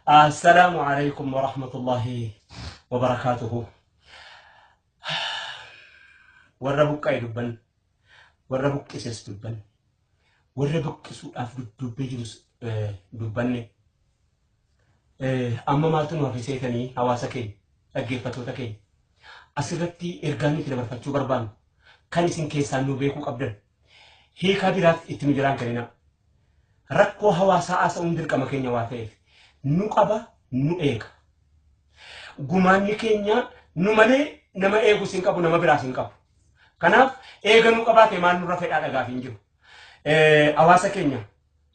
Assalaamu alaikum wa rahmatullahi wa barakaatuhu. Warra buqqa'e dubban, warra buqqises dubban, warra buqqisuudhaaf duddubbee jirus dubbanne. Amma maaltu nu hafe seetanii hawaasa keenya, dhaggeeffattoota keenya. Asirratti ergaan nuti dabarfachuu barbaannu kan isin keessaan nu beekuu qabdan hiikaa biraaf itti nu jalaan kenninaa. Rakkoo hawaasaa haasa'uun dirqama keenya waa ta'eef nu qaba nu eega. Gumaanni keenya nu malee nama eegus hin qabu nama biraas hin qabu. Kanaaf eega nu qabaate maal nurra fedhaa dhagaaf hin jiru. Hawaasa keenya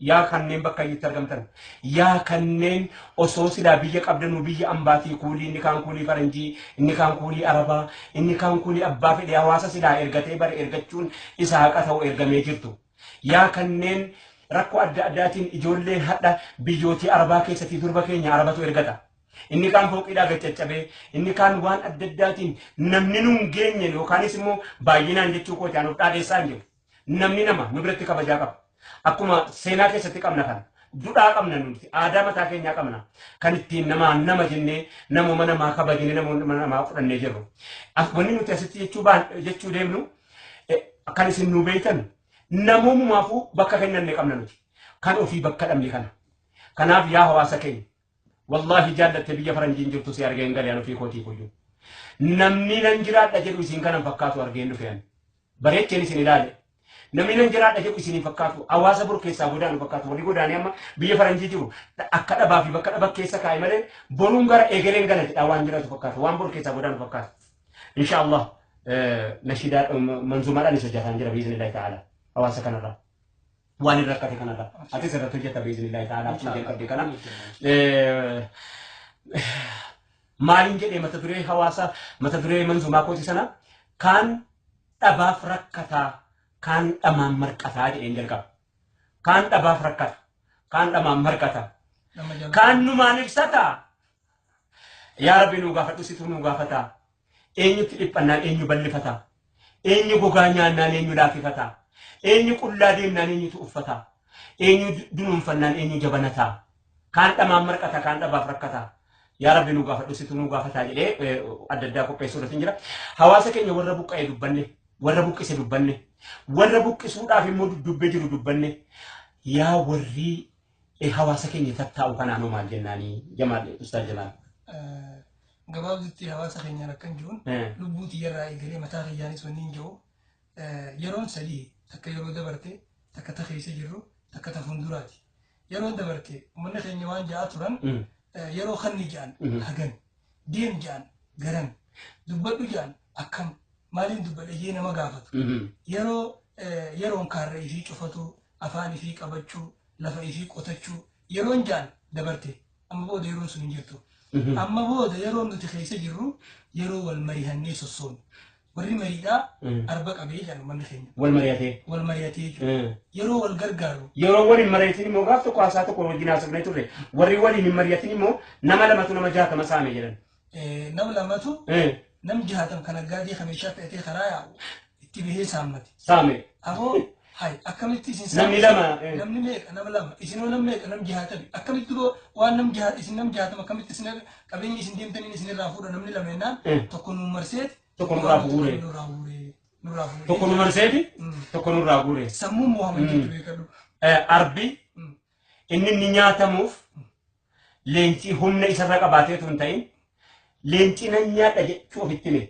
yaa kanneen bakka iyyutti argamtan yaa kanneen osoo silaa biyya qabdanuu biyya ambaatii kuulii inni kaan kuulii faranjii inni kaan kuulii arabaa inni kaan kuulii abbaa fedhe hawaasa silaa ergatee bare ergachuun isa haqa ta'u ergamee jirtu. Yaa kanneen rakkoo adda addaatiin ijoolleen hadha biyyootii arabaa keessatti durba keenya arabatu ergata. Inni kaan fooqiidhaa gad caccabee, inni kaan waan adda addaatiin namni nun geenye yookaanis immoo baay'inaan jechuu kooti anuuf dhaadheessaa hin jiru. Namni nama nu biratti kabajaa qaba. Akkuma seenaa keessatti qabna kana. Dudhaa qabna nuti aadaa mataa keenyaa qabna. Kan ittiin namaa nama jennee namuma namaa kabajnee namuma namaa fudhannee jirru. Wanni nuti asitti jechuu baan jechuu deemnu kan isin nu beektan namoomumaafuu bakka kennanne qabna nuti. Kan ofii bakka dhabne kana. Kanaaf yaa hawaasa keenya wallaahi jaallatte biyya faranjiin jirtu si argeen galee an ofii kootii kuyyuu. Namni nan jiraadha jedhu isin kanan fakkaatu argeen dhufe ani. Bareecheen isin ilaale. Namni nan jiraadha jedhu isin hin fakkaatu. Hawaasa bor keessaa godaanu fakkaatu. Warri godaanee amma biyya faranjii jiru akka dhabaa fi bakka dhaba keessa kaa'e malee boruun gara egereen gala jedhaa waan jiraatu fakkaatu. Waan bor keessaa godaanu fakkaatu. Insha Allah nashidaa manzumaadhaan isa hojjetaan jira biiznillahi ta'ala hawaasa kanarraa. Waan irra rakkate kanarraa. Atis irratti hojjeta biiznillahi ta'ala akkuma jalqabde kana. Maaliin jedhee mata duree hawaasa mata duree manzumaa kooti sana kaan dhabaaf rakkataa kaan dhamaan marqataa jedheen jalqaba. Kaan dhabaaf rakkata kaan dhamaan marqata kaan numaan ibsata. Yaa Rabbi nuu gaafadhu situ nuu gaafata. Eenyutti dhiphannaan eenyu bal'ifata. Eenyu gogaa nyaannaan eenyu laaffifata. Eenyu qullaa deemnaan eenyutu uffata. Eenyu dunuunfannaan eenyu jabanataa. Kaan dhamaan marqata kaan dhabaaf rakkata. Yaa Rabbi nuu gaafadhu situ nuu gaafataa jedhee adda addaa qopheessuu irratti jira. Hawaasa keenya warra buqqa'e dubbanne, warra buqqise dubbanne, warra buqqisuudhaaf immoo duddubbee jiru dubbanne. Yaa warri hawaasa keenya tattaa'u kanaanoo maal jennaanii Jamaal Ustaaz Jamaal. Gabaabdutti hawaasa keenyaan akkan jiruun lubbuu tiyyarraa eegalee mataa kiyyaanis wanni hin jiru yeroon sadii takka yeroo dabarte takka ta keessa jirru takka ta fuulduraati. Yeroon dabarte uummanni keenya waan ja'aa turan yeroo kanni ja'an hagan deem ja'an garan dubbadhu ja'an akkam maaliin dubbadha jee nama gaafatu. Yeroo yeroon kaarra ifii cufatu afaan ifii qabachuu lafa ifii qotachuu yeroon ja'an dabarte amma booda yeroon sun hin jirtu. Amma booda yeroon nuti keessa jirru yeroo wal marihannee sossoonu. Warri mariidhaa arba qabee jedhan uummanni keenya. Wal mari'atee. Wal mari'atee jechuudha. Yeroo wal gargaaru. Yeroo wal hin mari'atin immoo gaaf tokko haasaa tokko wajjin haasofnee turre warri waliin hin mari'atin immoo nama lamatu nama 60 saame jedhan. Nama lamatu nam 60 kan aggaadii kan meeshaa fe'atee karaa yaa'u itti bahee saammate. Saame. Aboo hay akkamitti isin Namni lama. Namni meeqa nama lama isinoo nam meeqa nam 60 akkamitti waan nam isin nam 60 akkamitti isin qabeenya isin deemtaniin isin irraa fuudha namni lama jennaan tokko nu marseeti. Tokko nurraa fuure. Nurraa guure. Nurraa fuure. Tokko nu marseeti. Tokko nurraa guure. Sammuun Muhammad jechuu beekadhu. Arbi inni inni nyaatamuuf leenci humna isarra qabaateetu hin ta'in leenci nan nyaadha jechuu ofitti hime.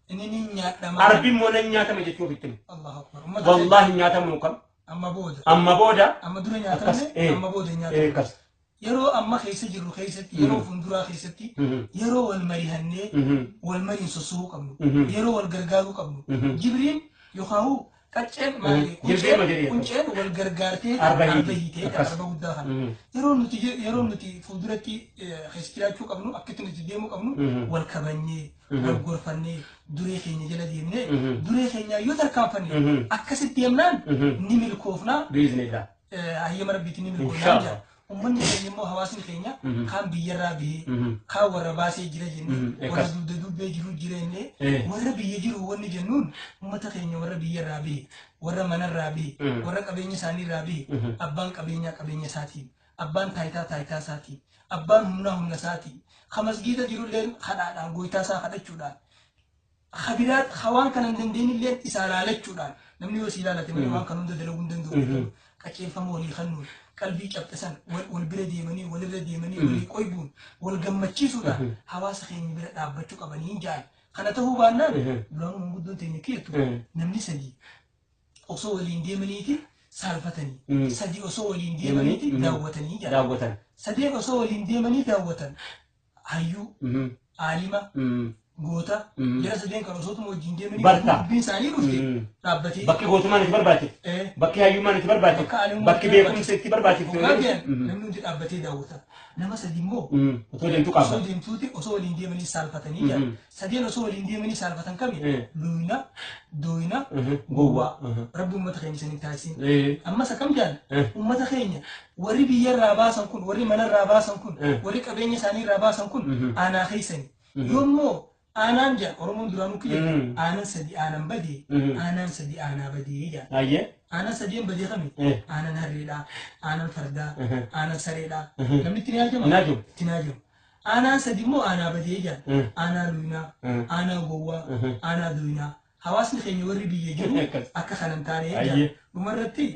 Inni ni nyaadhama. Arbi immoo nan nyaatama jechuu ofitti hime. Allahu akbar. Wallaahi nyaatamuu kam. Amma booda. Amma booda. Amma dura nyaatamne amma booda nyaatamne. Akkas. Yeroo amma keessa jirru keessatti yeroo fuulduraa keessatti yeroo wal marihannee wal mariin sosso'uu qabnu yeroo wal gargaaruu qabnu jibriin yookaan qacceen maali qunceen wal gargaartee arba hiitee arba guddaa kana yeroo nuti fuulduratti keessa jiraachuu qabnu akkatti nuti deemuu qabnu wal kabajnee wal gorfannee duree keenya jala deemnee duree keenya yoo tarkaanfanne akkasitti deemnaan ni milkoofnaa. Biiznillah. Hayyama rabbiitiin ni milkoofnaa jira. Uummanni keenya immoo hawaasni keenya kaan biyyarraa bahee kaan warra baasee jira jennee warra dugda dubbee jiru jira jennee warra biyya jiru wanni jennuun uummata keenya warra biyyarraa bahee warra manarraa bahee warra qabeenya isaaniirraa bahee abbaan qabeenyaa qabeenya isaatiin Abbaan taayitaa taayitaa isaatiin, abbaan humnaa humna isaatiin, ka masgiida jirulleen kadhaadhaan goytaa isaa kadhachuudhaan, ka biraa ka waan kana hin dandeenyilleen isaa laalachuudhaan, namni yoo si ilaalate malee waan kana hunda dalaguu hin danda'u, qajeelfama walii kennuun, qalbii cabxisan wal bira deemanii, walirra deemanii, walii qoybuun, wal gammachiisuudhaan hawaasa keenya bira dhaabbachuu qabanii hin ja'an. Kana ta'uu baannaan, duraanuu manguddoon teenya kiyyattu, namni sadii osoo waliin deemaniiti saalfatanii, sadii osoo waliin deemaniiti daawwatanii jedha. Daawwatan. Sadeen osoo waliin deemanii daawwatan, hayyuu, aalima, goota, jara sadeen kan osootuma wajjin deemanii dubbiin isaanii dhufte dhaabbatee. Bakki gootummaan itti barbaachifte. Bakki hayyummaan itti barbaachifte. Bakki beekumsi itti barbaachifte. Namni hundi dhaabbatee daawwata. Nama sadi immoo osoo deemtuu qaaba. Osoo deemtuuti osoo waliin deemanii saalfatanii jira. Sadeen osoo waliin deemanii saalfatan kami? Luyna, dooyna, gowwaa. Rabbi uummata keenya isiniin taasisin. Ammas akkam jaan? Uummata keenya warri biyyarraa baasan kun, warri manarraa baasan kun, warri qabeenya isaaniirraa baasan kun aanaa keessani. Yoommoo aanaan jaan Oromoon duraanuu kiyya, aanan sadi aanan badee, aanaan sadi aanaa badee jaan. Aanan sadeen badee kami? Aanan harreedhaa, aanan fardaa, aanan sareedhaa. Namni itti ni haajama? Itti ni haajama. Aanaan sadi immoo aanaa badee jaan. Aanaa luynaa, aanaa gowwaa, aanaa dooynaa. Hawaasni keenya warri biyya jiru akka kanan taane jaan. Dhumarratti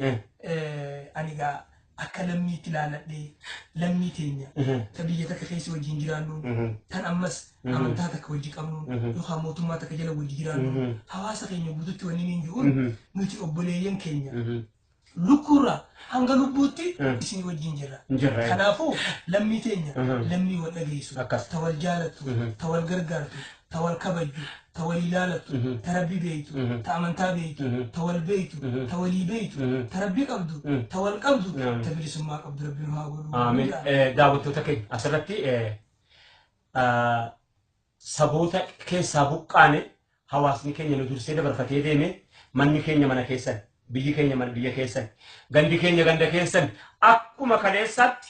ani gaa akka lammiitti ilaaladhee, lammii teenya ta biyya takka keessa wajjin jiraannu, tan ammas amantaa takka wajji qabnu yookaan mootummaa takka jala wajji jiraannu, hawaasa keenya guututti wanni niin jiruun, nuti obboleeyyan keenya lukkuurraa hanga lubbuutti isin wajjin jirra. Kanaafuu lammii teenya, lammii wal dhageessu, ta wal jaalattu, ta wal gargaartu, ta wal kabajju, ta wal ilaalattu, ta rabbi beeytu, ta amantaa beeytu, ta wal beeytu, ta walii beeytu, ta rabbi qabdu, ta wal qabdu, ta bilisummaa qabdu rabbi nu haa godhu. Amiin. Daawwattoota keenya, asirratti saboota keessaa buqqaane hawaasni keenya nu dursee dabarfatee deeme, manni keenya mana keessan, biyyi keenya biyya keessan, gandi keenya ganda keessan, akkuma kaleessaatti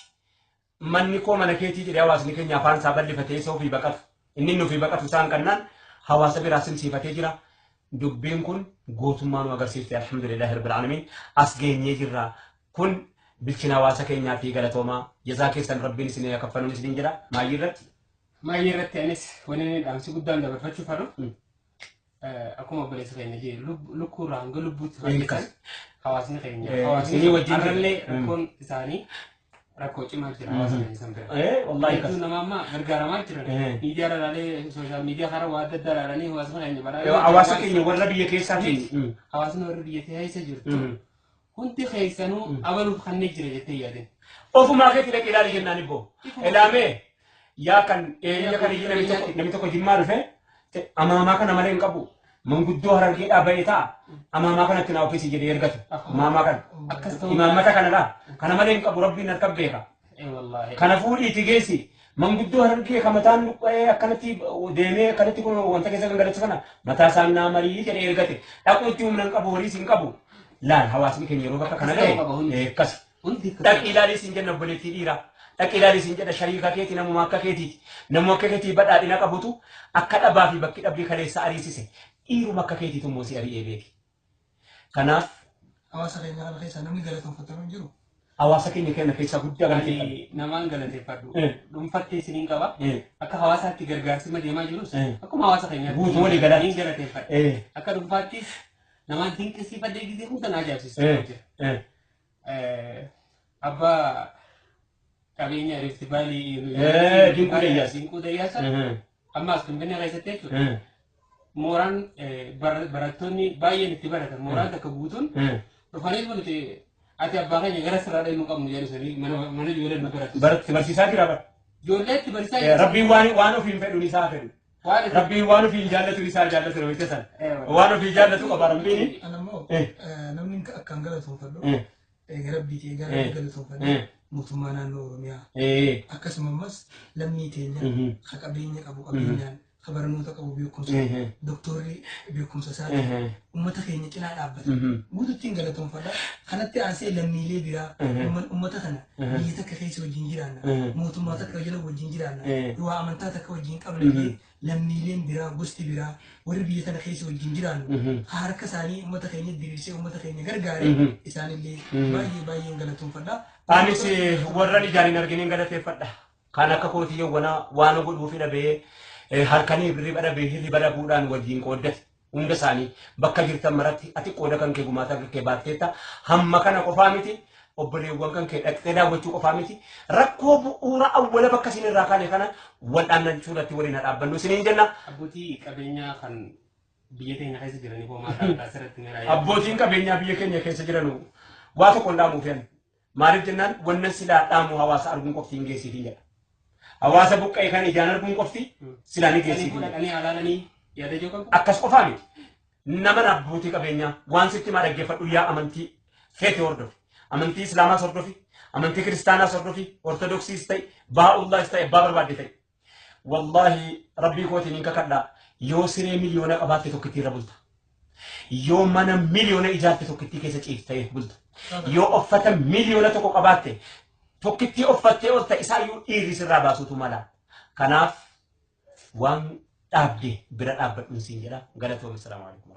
manni koo mana keetii jedhee hawaasni keenya afaan isaa bal'ifatee isa ofii baqatu, inni inni ofii baqatu isaan kannaan hawaasa biraa simsiifatee jira. Dubbiin kun gootummaa nu agarsiifte, alhamdulillahi rabbil aalamiin, as geenyee jirra. Kun bilchina hawaasa keenyaa fi galatoomaa, jazaa keessan rabbiin isin kaffaluun isiniin jira. Maayyii irratti. Maayyii irratti anis wanni inni dhaamsi guddaan dabarfachuu fedhu, akkuma obboleessa keenya jee, lukkuurraa hanga lubbuutti hojjetan hawaasni keenya. Hawaasni har'allee rakkoon isaanii rakkoo cimaa jira hawaasa keenya san bira. Hedduu nama amma gargaaramaa jiran. Miidiyaa ilaalee, social media karaa waa adda addaa ilaalanii hawaasni keenya baraa. Hawaasa keenya warra biyya keessaatiin. Hawaasni warra biyya keessa jirtu. Hundi keessanuu abaluuf kanneen jira jettee yaadin. Ofumaa keetti dhaqee ilaali jennaan ibboo. Ilaamee yaa kan eenyu kan iyyuu namni tokko Jimmaa dhufe, amaamaa kana malee hin qabu. Manguddoo Harargeedhaa ba'ee ta'a. Amaamaa kanatti naa ofiisi jedhee ergatu. Amaamaa kana. Imaammata kanadha. Kana malee hin qabu, rabbiin harka beeka. Kana fuudhiitti geessi. Manguddoo Harargee kan mataan luqqa'ee akkanatti deemee akkanatti kun wanta keessa gangalachuu kana mataa isaan naa marii jedhee ergate. Dhaquutti humna hin qabu, horiis hin qabu. Laal, hawaasni keenya yeroo bakka kana ga'e akkas. Dhaqii ilaalii siin jenna, obboleettii dhiiraa. Dhaqii ilaalii siin jedha, shariika keeti, namuma akka keetiiti. Namuma akka keetii badhaadhina qabutu akka dhabaa fi bakki dhabbii kaleessa ariisise. Dhiiruma akka keetiitu immoo si ari'ee beeki. Kanaaf. Hawaasa keenya kana keessaa namni galatoonfatamu hin jiru. Hawaasa keenya kana keessaa guddaa galateeffadhu. Namaan galateeffadhu. Dhuunfattee isiniin qaba. Akka hawaasaatti gargaarsi deemaa jirus akkuma hawaasa keenyaatti. Guutuu walii galaatti. Niin galateeffadha. Akka dhuunfaattis namaan dinqisiifadhee gisee hunda na ajaa'ibsiisu jira. Abbaa qabeenya Rift Valley. Dinquu Dayyaas. Dinquu Dayyaasa. Amma as Finfinnee keessatti jechuudha. Mooraan barattoonni baay'een itti baratan, mooraan takka guutuun dhufanii, nuti ati abbaa keenya gara sirraa dhaynu qabnu jedhu sanii mana ijoollee nu baratu. Baratti barsiisaa jira bara. Ijoollee itti barsiisaa jira. Rabbiin waan ofiin fedhuun isaa fedhu. Rabbiin waan ofiin jaallatu isaa jaallatu namicha sana. Waan ofii jaallatu qaba rabbiin. Ana immoo namni akkaan galatoonfadhu, eega rabbiiti, eega rabbi galatoonfadhu, mootummaa naannoo Oromiyaa, akkasuma ammas lammii teenya ka qabeenya qabu qabeenyaan, ka barnoota qabu beekumsa, doktorri beekumsa isaatiin uummata keenya cinaa dhaabbata. Guututtiin galatoonfadha. Kanatti aansee lammiilee biraa uummata kana biyya takka keessa wajjin jiraanna, mootummaa takka jala wajjin jiraanna, waa amantaa takka wajjin qabna jee lammiileen biraa, gosti biraa, warri biyya tana keessa wajjin jiraannu harka isaanii uummata keenya diriirsee uummata keenya gargaare, isaanillee baay'ee baay'een galatoonfadha. Anis warra ijaan hin arginiin galateeffadha. Kan akka kootii yawwanaa waan godhuufi dhabee halkanii hirriba dhabee hirriba dhabuudhaan wajjin qooddate. Hunda isaanii bakka jirtan maratti ati qooda kan kee gumaata kan kee baatteetta. Hamma kana qofaa miti, obboleewwan kan kee dhaqxee daawwachuu qofaa miti. Rakkoo bu'uura awwala bakka isin irraa kaane kana wal dhaannachuu irratti waliin haa dhaabbannu isiniin jenna. Abbootii qabeenyaa kan biyya teenya keessa jiranii hoo maal dhaabbataa asirratti miraa? Abbootiin qabeenyaa biyya keenya keessa jiranu waa tokko hin dhaamuuf yan. Maaliif jennaan, wannan silaa dhaamu hawaasa arguun qofti hin geessiifin jedha. Hawaasa buqqa'e kan ijaan arguun qofti silaa ni geessiifin jedha. Dhaqanii alaalanii yaada ijoo qabu. Akkas qofaa miti. Nama abbootii qabeenyaa waan sitti maa dhaggeeffadhu, yaa amantii feete hordofi. Amantii Islaamaas hordofi. Amantii Kiristaanaas hordofi. Ortodoksiis ta'e, Baa'ullaas ta'e, abbaa barbaadde ta'e. Wallaahi rabbii kootiin hin kakadhaa. Yoo siree miliyoona qabaatte tokkittii irra bulta. Yoo mana miliyoona ijaarte tokkittii keessa ciiftee bulta. Yoo uffata miliyoona 1 qabaatte tokkittii uffattee ol ta'e isaayyuu dhiirri sirraa baasuutu mala. Kanaaf waan dhaabde bira dhaabbadhuun siin jedha. Galatoomii, salaamu alaikum.